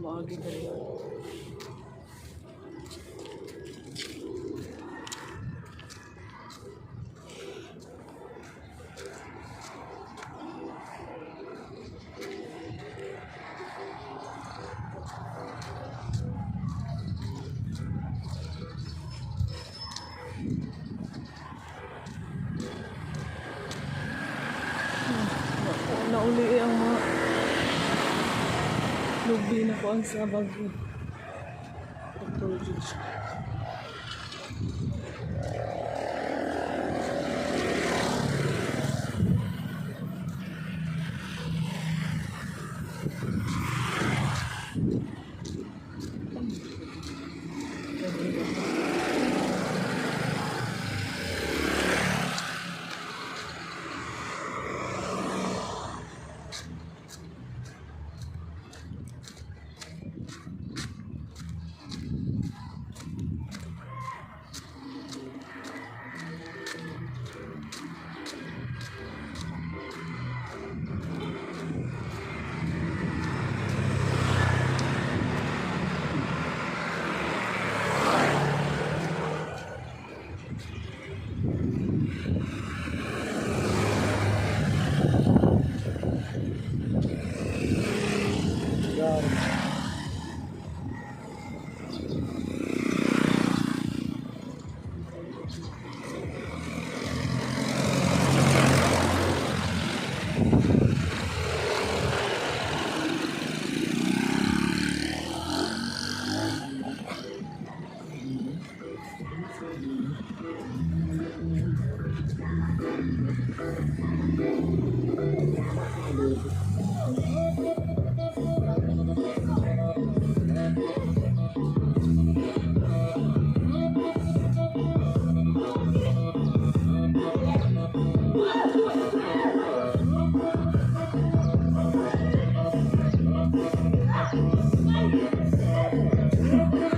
Maagi diri. Nauli ang mga lubi na ko ang sabag. Dr. Judge.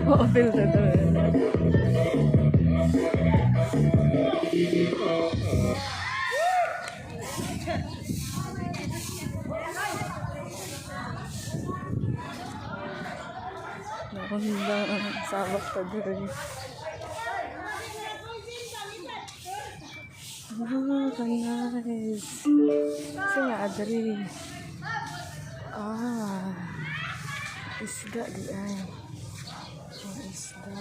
Oo, filter to. Nakunda ang sabak ta diri. Ah, ka-nice. Kasi nga, adri. Ah, isda di ay. Ang isda.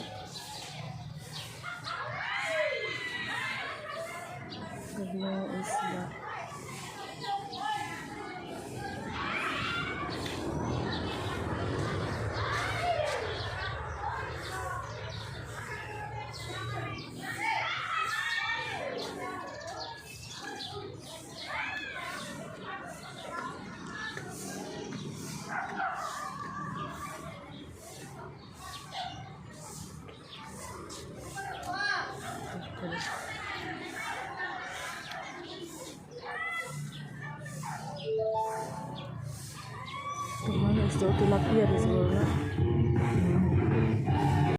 Gabi ang isda. Ito man, isda o tilapia rin siguro na.